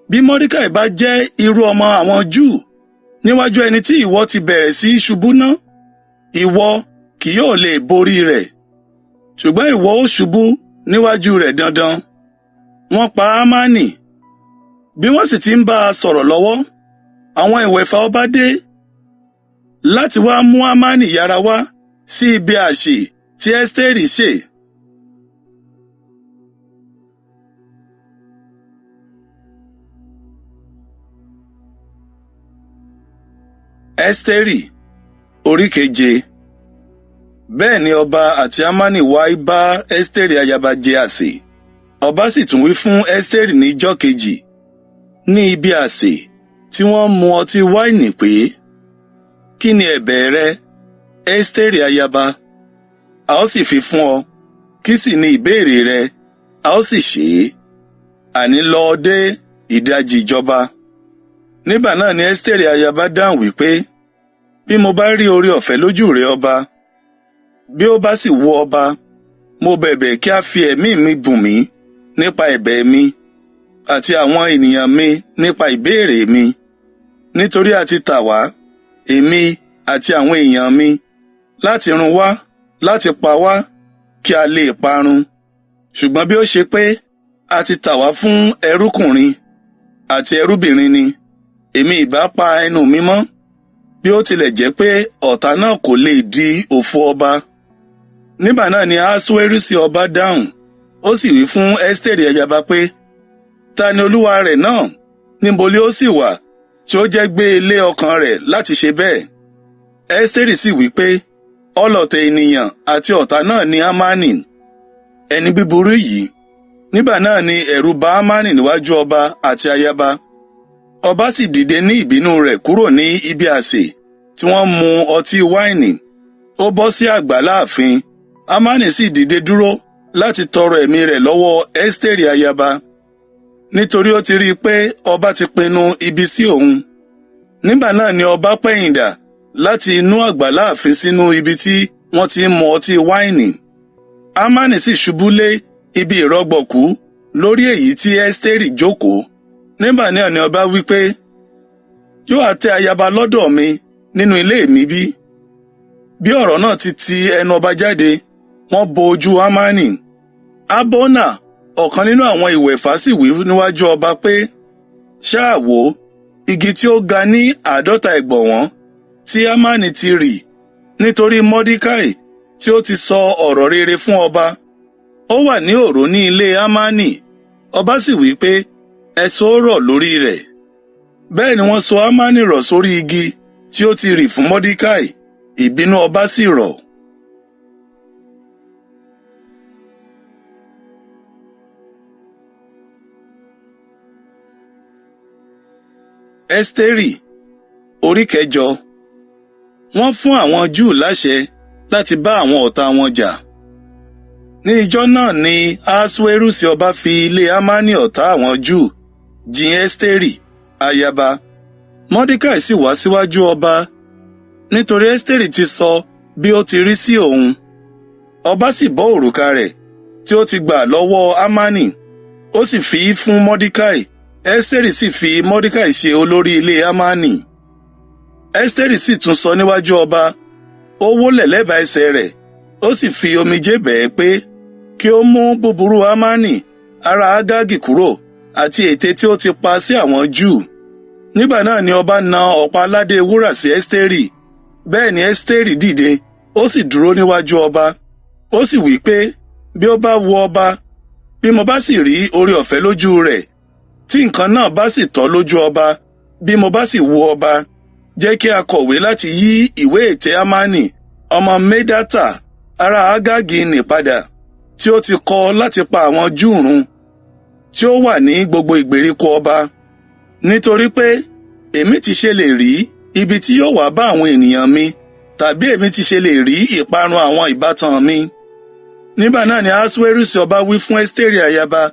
bí Mọ́díkàì bá jẹ́ irú ọmọ àwọn Júù níwájú ẹni tí ìwọ ti bẹ̀rẹ̀ sí í ṣubú ná, ìwọ kì yóò lè borí rẹ̀, ṣùgbọ́n ìwọ ó ṣubú níwájú rẹ̀ dandan. Wọ́n pa Hámánì. Bí wọ́n sì ti ń bá a sọ̀rọ̀ lọ́wọ́, àwọn ìwẹ̀fà ọba dé láti wá mú Hámánì yára wá sí ibi àsè tí Ẹ́sítérì sè. Ẹ́sítérì orí keje. Bẹ́ẹ̀ ni ọba àti Hámánì wá bá Ẹ́sítérì ayaba jẹ àsè. Ọba sì tún wí fún Ẹ́sítérì ní ijọ́ kejì ní ibi àsè tí wọ́n mu ọtí wáìnì pé, kí ni ẹ̀bẹ̀ rẹ, Ẹ́sítérì ayaba? A ó sì fi fún ọ. Kí sì ni ìbéèrè rẹ? A ó sì ṣe é. Àní lọ dé ìdajì ìjọba. Nígbà náà ni Ẹ́sítérì ayaba dáhùn wípé, bí mo bá rí oore ọ̀fẹ́ lójú rẹ ọba, bí ó bá sì wù ọba, mo bẹ̀bẹ̀ kí a fi ẹ̀mí mi bùn mí nípa ẹ̀bẹ̀ mi, àti àwọn ènìyàn mi nípa ìbéèrè mi. Nítorí a ti tà wá, èmi àti àwọn èèyàn mi, láti run wá, láti pa wá, kí a lè parun. Ṣùgbọ́n bí ó ṣe pé a ti tà wá fún ẹrúkùnrin àti ẹrúbìnrin ni, èmi ìbá pa ẹnu mi mọ́, bí ó tilẹ̀ jẹ́ pé ọ̀tá náà kò lè di òfo ọba. Nígbà náà ni Ahasuérusi ọba dáhùn, ó sì wí fún Ẹ́sítérì ayaba pé, ta ni olúwa rẹ̀ náà? Níbo ni ó sì wà tí ó jẹ́ gbé lé ọkàn rẹ̀ láti ṣe bẹ́ẹ̀? Ẹ́sítérì sì wí pé, ọlọ̀tẹ̀ ènìyàn àti ọ̀tá náà ni Hámánì, ẹni búburú yìí. Nígbà náà ni ẹ̀rù bà Hámánì níwájú ọba àti ayaba. Ọba sì dìde ní ìbínú rẹ̀ kúrò ní ibi àsè tí wọ́n mu ọtí wáìnì. Ó bọ́ sí àgbàlá ààfin. Hámánì sì dìde dúró láti tọrọ ẹ̀mí rẹ̀ lọ́wọ́ Ẹ́sítérì ayaba, nítorí ó ti rí i pé ọba ti pinnu ibi sí òun. Nígbà náà ni ọba pẹ̀yìndà láti inú àgbàlá ààfin sínú ibi tí wọ́n ti ń mu ọtí wáìnì. Hámánì sì ṣubú lé ibi ìrọ̀gbọ̀kú lórí èyí tí Ẹ́sítérì jókòó. Nígbà náà ni ọba wí pé, yóò ha tẹ́ ayaba lọ́dọ̀ mi nínú ilé mi bí? Bí ọ̀rọ̀ náà ti ti ẹnu ọba jáde, wọ́n bo ojú Hámánì. Abona, ọ̀kan nínú àwọn ìwẹ̀fà sì wí níwájú ọba pé, ṣáà wò, igi tí ó ga ní 50 ìgbọ̀nwọ́ tí Hámánì ti rì nítorí Mọ́díkàì tí ó ti sọ ọ̀rọ̀ rere fún ọba. Ó wà ní òró ní ilé Hámánì. Ọba sì wí pé, ẹ so ó rọ̀ lórí rẹ̀. Bẹ́ẹ̀ ni wọ́n so Hámánì rọ̀ sórí igi tí ó ti rì fún Mọ́díkàì. Ìbínú ọba sì rọ̀. Ẹ́sítérì orí kẹjọ. Wọ́n fún àwọn Júù láṣẹ láti bá àwọn ọ̀tá wọn jà. Ní ijọ́ náà ni Ahasuérusi ọba fi ilé Hámánì ọ̀tá àwọn Júù jìn Ẹ́sítérì ayaba. Mọ́díkàì sì wá síwájú ọba nítorí Ẹ́sítérì ti sọ bí ó ti rí sí òun. Ọba sì bọ́ òrùka rẹ̀ tí ó ti gbà lọ́wọ́ Hámánì, ó sì fi í fún Mọ́díkàì. Ẹ́sítérì sì fi Mọ́díkàì ṣe olórí ilé Hámánì. Ẹ́sítérì sì tún sọ níwájú ọba, ó wólẹ̀ lẹ́bàá ẹsẹ̀ rẹ̀, ó sì fi omijé bẹ̀ ẹ́ pé kí ó mú búburú Hámánì ará Ágágì kúrò àti ète tí ó ti pa sí àwọn Júù. Nígbà náà ni ọba na ọ̀pá aládé wúrà sí Ẹ́sítérì. Bẹ́ẹ̀ ni Ẹ́sítérì dìde, ó sì dúró níwájú ọba. Ó sì wí pé, bí ó bá wu ọba, bí mo bá sì rí oore ọ̀fẹ́ lójú rẹ̀, tí nǹkan náà bá sì tọ́ lójú ọba, bí mo bá sì wu ọba, jẹ́ kí a kọ̀wé láti yí ìwé ète Hámánì ọmọ Hamedata ará Ágágì nì padà, tí ó ti kọ láti pa àwọn Júù run, tí ó wà ní gbogbo ìgbèríko ọba. Nítorí pé èmi ti ṣe lè rí ibi tí yóò wá bá àwọn ènìyàn mi, tàbí èmi ti ṣe lè rí ìparun àwọn ìbátan mi. Nígbà náà ni Ahasuerus ọba wí fún Ẹ́sítérì ayaba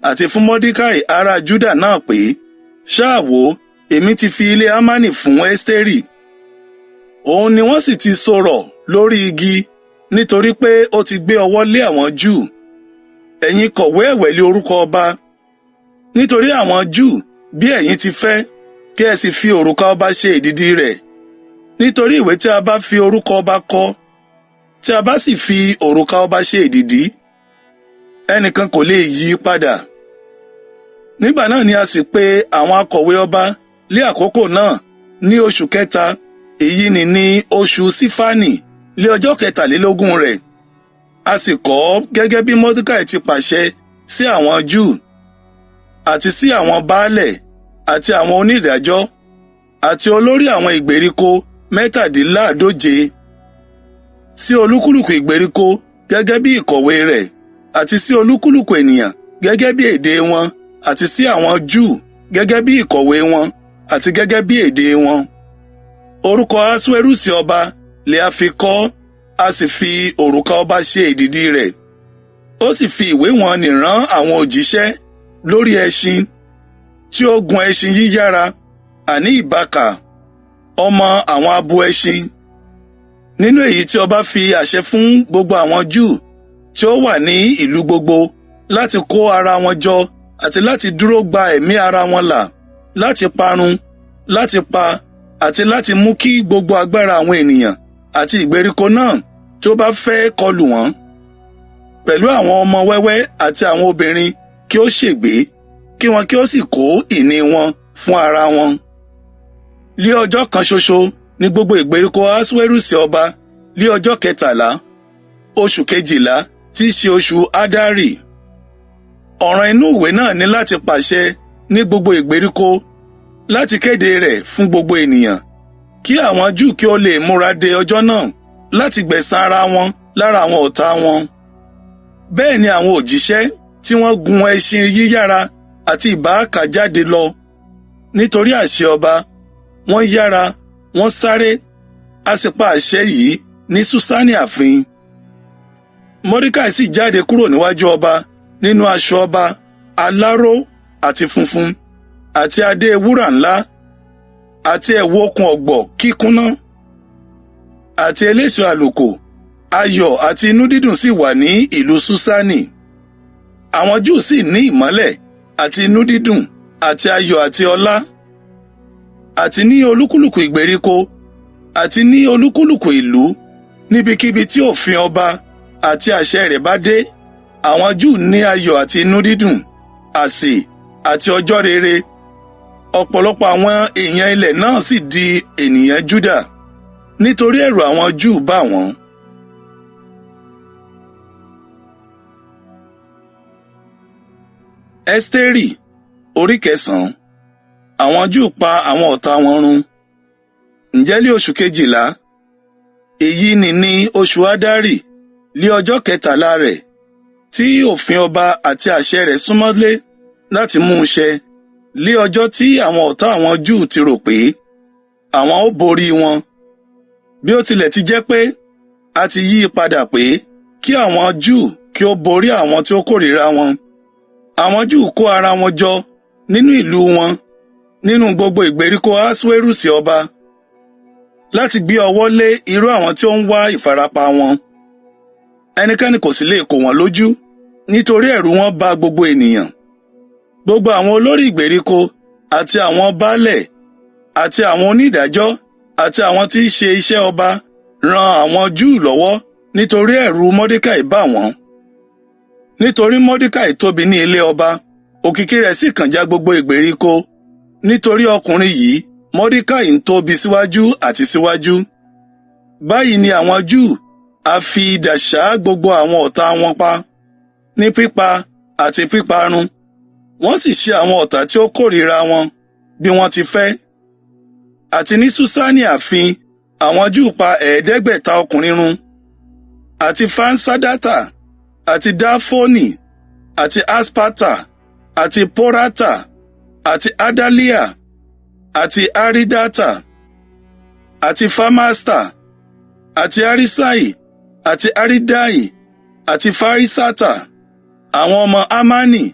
àti fún Mọ́díkàì ará Júdà náà pé, ṣáà wò, èmi ti fi ilé Hámánì fún Ẹ́sítérì. Òun ni wọ́n sì ti sọ̀rọ̀ lórí igi nítorí pé ó ti gbé ọwọ́ lé àwọn Júù. Ẹ̀yin kọ̀wé ẹ̀wẹ̀ lé orúkọ ọba. Nítorí àwọn Júù bí ẹ̀yin ti fẹ́, kí ẹ sì fi òrùka ọba ṣe èdìdì rẹ̀. Nítorí ìwé tí a bá fi orúkọ ọba kọ, tí a bá sì fi òrùka ọba ṣe èdìdì, ẹnìkan kò lè yí i padà. Nígbà náà ni a sì pe àwọn akọ̀wé ọba lé àkókò náà ní oṣù kẹta, èyí ni ní oṣù Sífánì, lé ọjọ́ 23 rẹ̀. A sì kọ ọ́ gẹ́gẹ́ bí Mọ́díkàì ti pàṣẹ sí àwọn Júù àti sí àwọn baálẹ̀ àti àwọn onídàájọ́ àti olórí àwọn ìgbèríko 147, sí olúkúlùkù ìgbèríko gẹ́gẹ́ bí ìkọ̀wé rẹ̀, àti sí olúkúlùkù ènìyàn gẹ́gẹ́ bí èdè wọn, àti sí àwọn Júù gẹ́gẹ́ bí ìkọ̀wé wọn àti gẹ́gẹ́ bí èdè wọn. Orúkọ Ahasuerusi ọba lè a fi kọ, a sì fi òrùka ọba ṣe èdìdì rẹ̀. Ó sì fi ìwé wọn nì rán àwọn òjíṣẹ́ lórí ẹṣin tí ó gun ẹṣin yíyára, àní ìbákà, ọmọ àwọn abo ẹṣin. Nínú èyí tí ọba fi àṣẹ fún gbogbo àwọn Júù tí ó wà ní ìlú gbogbo láti kó ara wọn jọ àti láti dúró gba ẹ̀mí ara wọn là, láti parun, láti pa, àti láti mú kí gbogbo agbára àwọn ènìyàn àti ìgbèríko náà tí ó bá fẹ́ kọlù wọ́n, pẹ̀lú àwọn ọmọ wẹ́wẹ́ àti àwọn obìnrin kí ó ṣègbé, kí wọn kí ó sì kó ìní wọn fún ara wọn. Lé ọjọ́ kan ṣoṣo ní gbogbo ìgbèríko Ahasuerusi ọba, lé ọjọ́ 13, oṣù 12, tí í ṣe oṣù Adari. Ọ̀ràn inú ìwé náà ní láti pàṣẹ ní gbogbo ìgbèríko láti kéde rẹ̀ fún gbogbo ènìyàn, kí àwọn Júù kí ó lè múra de ọjọ́ náà láti gbẹ̀san ara wọn lára àwọn ọ̀tá wọn. Bẹ́ẹ̀ ni àwọn òjíṣẹ́ tí wọ́n gun ẹṣin yíyára àti ìbáàkà jáde lọ. Nítorí àṣẹ ọba, wọ́n yára, wọ́n sáré, a sì pa àṣẹ yìí ní Súsánì ààfin. Mọ́díkàì sì jáde kúrò níwájú ọba nínú aṣọ ọba aláró àti funfun, àti adé wúrà ńlá, àti ẹ̀wù okùn ọ̀gbọ̀ kíkúnná, àti eléso àlùkò. Ayọ̀ àti inú dídùn sì wà ní ìlú Súsánì. Àwọn Júù sì ní ìmọ́lẹ̀ àti inú dídùn àti ayọ̀ àti ọlá, àti ní olúkúlùkù ìgbèríko àti ní olúkúlùkù ìlú, níbikíbi tí òfin ọba àti àṣẹ rẹ̀ bá dé, àwọn Júù ní ayọ̀ àti inú dídùn, àsè àti ọjọ́ rere. Ọ̀pọ̀lọpọ̀ àwọn èèyàn ilẹ̀ náà sì di ènìyàn Júdà, nítorí ẹ̀rù àwọn Júù bà wọ́n. Ẹ́sítérì orí 9. Àwọn Júù pa àwọn ọ̀tá wọn run. Ǹjẹ́ lé oṣù 12, èyí ni ní oṣù Adari, lé ọjọ́ 13 rẹ̀, tí òfin ọba àti àṣẹ rẹ̀ súnmọ́lé láti mú un ṣẹ, lé ọjọ́ tí àwọn ọ̀tá àwọn Júù ti rò pé àwọn ó borí wọn. Bí ó tilẹ̀ ti jẹ́ pé a ti yí i padà pé kí àwọn Júù kí ó borí àwọn tí ó kórìíra wọn. Àwọn Júù kó ara wọn jọ nínú ìlú wọn, nínú gbogbo ìgbèríko Ahasuerusi ọba, láti gbé ọwọ́ lé irú àwọn tí ó ń wá ìfarapa wọn. Ẹnikẹ́ni kò sì lè kò wọ́n lójú, nítorí ẹ̀rù wọn bà gbogbo ènìyàn. Gbogbo àwọn olórí ìgbèríko àti àwọn baálẹ̀ àti àwọn onídàájọ́ àti àwọn tí í ṣe iṣẹ́ ọba ran àwọn Júù lọ́wọ́ nítorí ẹ̀rù Mọ́dékàì bà wọ́n. Nítorí Mọ́dékàì tóbi ní ilé ọba, òkìkí rẹ̀ sì kàn já gbogbo ìgbèríko. Nítorí ọkùnrin yìí, Mọ́dékàì ń tóbi síwájú àti síwájú. Báyìí ni àwọn Júù a fi idà ṣá gbogbo àwọn ọ̀tá wọn pa, ní pípa àti píparun. Wọ́n sì ṣe àwọn ọ̀tá tí ó kórìíra wọn bí wọ́n ti fẹ́. Àti ní Ṣúṣánì ààfin, àwọn Júù pa 500 ọkùnrin run. Àti Faṣandata, àti Dalfoni, àti Aspata, àti Porata, àti Adalia, àti Aridata, àti Famasta, àti Arisai, àti Aridai, àti Farisata, àwọn ọmọ Hamani,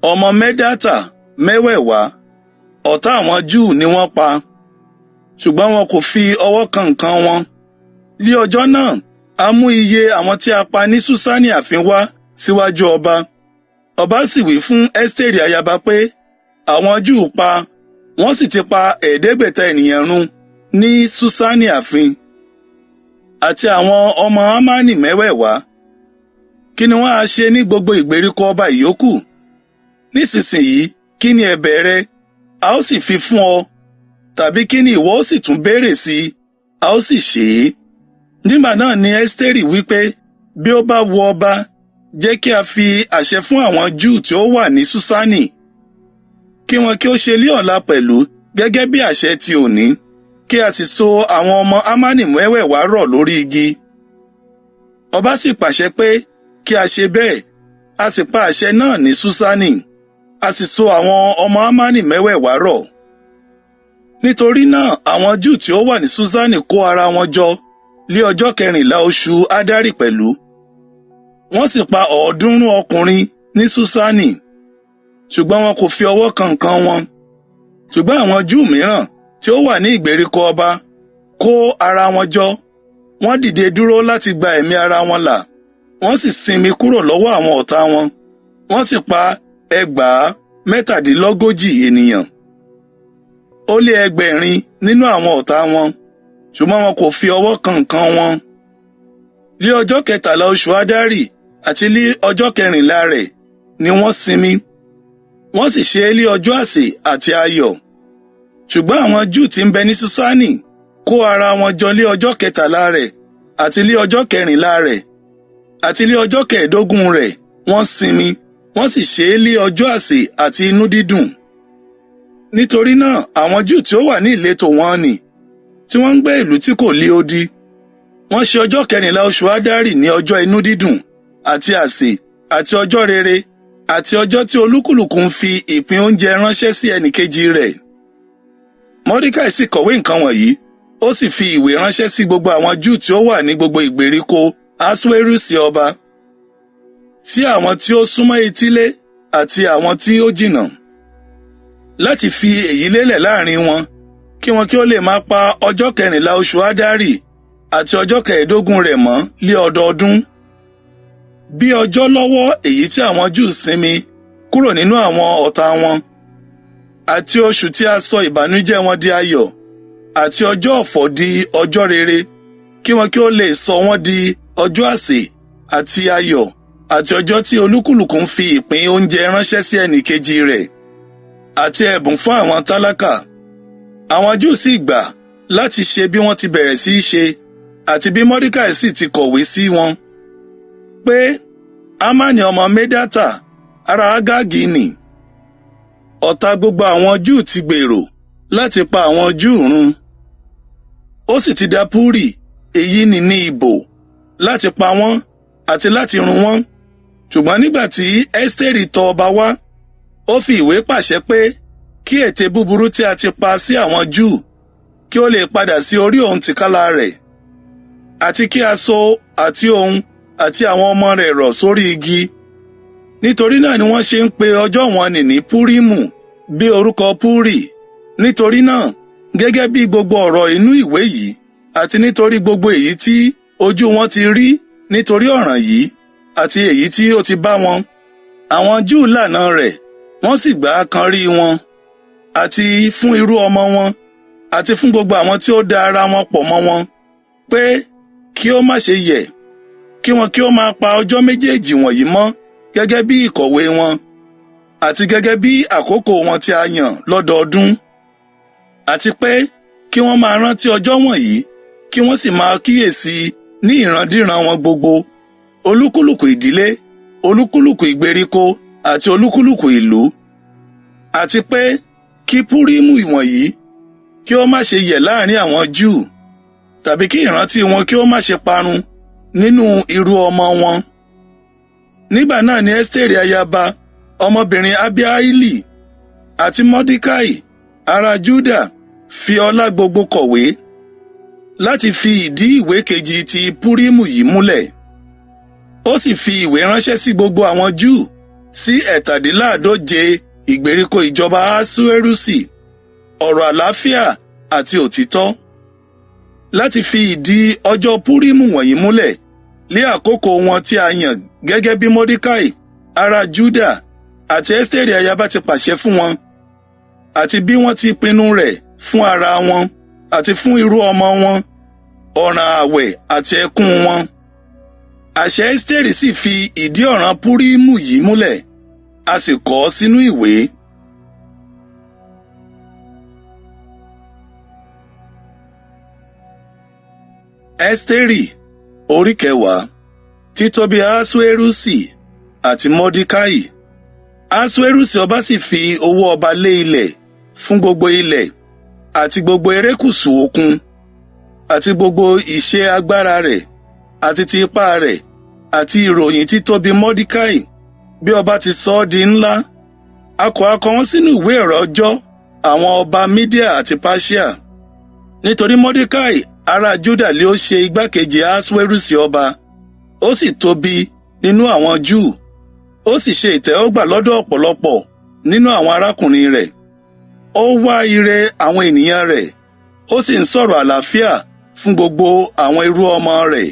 ọmọ Mẹ́dátà mẹ́wẹ̀ẹ̀wá, ọ̀tá àwọn Júù ni wọ́n pa. Ṣùgbọ́n wọn kò fi ọwọ́ kan nǹkan wọn. Ní ọjọ́ náà, a mú iye àwọn tí a pa ní Ṣúṣánì ààfin wá síwájú ọba. Ọba sì wí fún Ẹ́sítérì ayaba pé, àwọn Júù pa, wọ́n sì ti pa 500 ènìyàn run ní Ṣúṣánì ààfin. Àti àwọn ọmọ Hámánì mẹ́wẹ̀ẹ̀wá. Kí ni wọ́n á ṣe ní gbogbo ìgbèríko ọba ìyókù? Nísinsìnyí, kí ni ẹ̀bẹ̀ rẹ? A ó sì fi fún ọ. Tàbí kí ni ìwọ ó sì tún béèrè sí i? A ó sì ṣe é. Nígbà náà ni Ẹ́sítérì wí pé, bí ó bá wu ọba, jẹ́ kí a fi àṣẹ fún àwọn Júù tí ó wà ní Ṣúṣánì, kí wọn kí ó ṣe lé ọ̀la pẹ̀lú gẹ́gẹ́ bí àṣẹ ti òní, kí a sì so àwọn ọmọ Hámánì mẹ́wẹ̀ẹ̀wá rọ̀ lórí igi. Ọba sì pàṣẹ pé kí a ṣe bẹ́ẹ̀, a sì pa àṣẹ náà ní Ṣúṣánì, a sì so àwọn ọmọ Hámánì mẹ́wẹ̀ẹ̀wá rọ̀. Nítorí náà àwọn Júù tí ó wà ní Ṣúṣánì kó ara wọn jọ lé ọjọ́ 14 oṣù Ádárì pẹ̀lú. Wọ́n sì pa 300 ọkùnrin ní Ṣúṣánì, ṣùgbọ́n wọn kò fi ọwọ́ kan nǹkan wọn. Ṣùgbọ́n àwọn Júù mìíràn tí ó wà ní ìgbèríko ọba kó ara wọn jọ, wọ́n dìde dúró láti gba ẹ̀mí ara wọn là, wọ́n sì sinmi kúrò lọ́wọ́ àwọn ọ̀tá wọn. Wọ́n sì pa 37,000 ènìyàn, ó lé 8,000 nínú àwọn ọ̀tá wọn, ṣùgbọ́n wọn kò fi ọwọ́ kan nǹkan wọn. Ní ọjọ́ 13 oṣù Ádárì àti ní ọjọ́ 14 rẹ̀ ni wọ́n sinmi. Wọ́n sì ṣe é ní ọjọ́ àsè àti ayọ̀. Ṣùgbọ́n àwọn Júù tí ń bẹ ní Ṣúṣánì kó ara wọn jọ ní ọjọ́ 13 rẹ̀ àti ní ọjọ́ 14 rẹ̀ àti ní ọjọ́ 15 rẹ̀ wọ́n sinmi, wọ́n sì ṣe é ní ọjọ́ àsè àti inú dídùn. Nítorí náà àwọn Júù tí ó wà ní ìletò wọn nì, tí wọ́n ń gbé ìlú tí kò lé odi, wọ́n ṣe ọjọ́ 14 oṣù Ádárì ní ọjọ́ inú dídùn àti àsè àti ọjọ́ rere àti ọjọ́ tí olúkúlùkù ń fi ìpín oúnjẹ ránṣẹ́ sí ẹnìkejì rẹ̀. Mọ́díkàì sì kọ̀wé nǹkan wọ̀nyí, ó sì fi ìwé ránṣẹ́ sí gbogbo àwọn Júù tí ó wà ní gbogbo ìgbèríko Ahasuérusi ọba, sí àwọn tí ó súnmọ́ etílé àti àwọn tí ó jìnnà, láti fi èyí lélẹ̀ láàrin wọn, kí wọn kí ó lè máa pa ọjọ́ 14 oṣù Ádárì àti ọjọ́ 15 rẹ̀ mọ́ lé ọdọọdún. Bí ọjọ́ lọ́wọ́ èyí tí àwọn Júù sinmi kúrò nínú àwọn ọ̀tá wọn, àti oṣù tí a sọ ìbànújẹ́ wọn di ayọ̀, àti ọjọ́ ọ̀fọ̀ di ọjọ́ rere, kí wọn kí ó lè sọ wọ́n di ọjọ́ àsè àti ayọ̀ àti ọjọ́ tí olúkúlùkù ń fi ìpín oúnjẹ ránṣẹ́ sí ẹnìkejì rẹ̀, àti ẹ̀bùn fún àwọn tálákà. Àwọn Júù sì gbà láti ṣe bí wọ́n ti bẹ̀rẹ̀ sí í ṣe, àti bí Mọ́díkàì sì ti kọ̀wé sí wọn, pé Hámánì ọmọ Médátà ará Ágágì nì, ọ̀tá gbogbo àwọn Júù ti gbèrò láti pa àwọn Júù run. Ó sì ti da Púrì èyí nì ní ìbò láti pa wọ́n àti láti run wọ́n. Ṣùgbọ́n nígbà tí Ẹ́sítérì tọ̀ ọba wá, ó fi ìwé pàṣẹ pé kí ète búburú tí a ti pa sí àwọn Júù kí ó lè padà sí orí òun tìkálára rẹ̀, àti kí a so àti òun àti àwọn ọmọ rẹ̀ rọ̀ sórí igi. Nítorí náà ni wọ́n ṣe ń pe ọjọ́ wọn nì ní Púrímù bí orúkọ Púrì. Nítorí náà, gẹ́gẹ́ bí gbogbo ọ̀rọ̀ inú ìwé yìí, àti nítorí gbogbo èyí tí ojú wọn ti rí nítorí ọ̀ràn yìí, àti èyí tí ó ti bá wọn, àwọn Júù lànà rẹ̀, wọ́n sì gbà á kan rí wọn, àti fún irú ọmọ wọn, àti fún gbogbo àwọn tí ó da ara wọn pọ̀ mọ́ wọn, pé kí ó má ṣe yẹ̀, kí wọn kí ó máa pa ọjọ́ méjèèjì wọ̀nyí mọ́ gẹ́gẹ́ bí ìkọ̀wé wọn, àti gẹ́gẹ́ bí àkókò wọn tí a yàn lọ́dọọdún, àti pé kí wọ́n máa rántí ọjọ́ wọ̀nyí, kí wọ́n sì máa kíyèsí ní ìrandíran wọn gbogbo, olúkúlùkù ìdílé, olúkúlùkù ìgbèríko àti olúkúlùkù ìlú, àti pé kí Púrímù ìwọ̀nyí kí ó má ṣe yẹ̀ láàrin àwọn Júù, tàbí kí ìrántí wọn kí ó má ṣe parun nínú irú ọmọ wọn. Nígbà náà ni Ẹ́sítérì ayaba, ọmọbìnrin Abihaili, àti Mọ́díkàì ará Júdà fi ọlá gbogbo kọ̀wé láti fi ìdí ìwé kejì ti Púrímù yìí múlẹ̀. Ó sì fi ìwé ránṣẹ́ sí gbogbo àwọn Júù sí 47 ìgbèríko ìjọba Ahasuérusi, ọ̀rọ̀ àlàáfíà àti òtítọ́, láti fi ìdí ọjọ́ Púrímù wọ̀nyí múlẹ̀ lé àkókò wọn tí a yàn gẹ́gẹ́ bí Mọ́díkàì ará Júdà àti Ẹ́sítérì ayaba ti pàṣẹ fún wọn, àti bí wọ́n ti pinnu rẹ̀ fún ara wọn àti fún irú ọmọ wọn, ọ̀ràn ààwẹ̀ àti ẹkún wọn. Àṣẹ Ẹ́sítérì sì fi ìdí ọ̀ràn Púrímù yìí múlẹ̀, a sì kọ ọ́ sínú ìwé. Ẹ́sítérì orí kẹwàá. Títóbi Ahasuérusi àti Mọ́díkàì. Ahasuérusi ọba sì fi owó ọba lé ilẹ̀ fún gbogbo ilẹ̀ àti gbogbo erékùṣù òkun, àti gbogbo ìṣe agbára rẹ̀ àti ti ipá rẹ̀, àti ìròyìn títóbi Mọ́díkàì bí ọba ti sọ ọ́ di ńlá. A kò ha kọ wọ́n sínú ìwé ọ̀rọ̀ ọjọ́ àwọn ọba Mídíà àti Páṣíà. Nítorí Mọ́díkàì ará Júdà lé ó ṣe igbákejì Ahasuérusi ọba, ó sì tóbi nínú àwọn Júù, ó sì ṣe ìtẹ́wọ́gbà lọ́dọ̀ ọ̀pọ̀lọpọ̀ nínú àwọn arákùnrin rẹ̀. Ó wá ire àwọn ènìyàn rẹ̀, ó sì ń sọ̀rọ̀ àlàáfíà fún gbogbo àwọn irú ọmọ rẹ̀.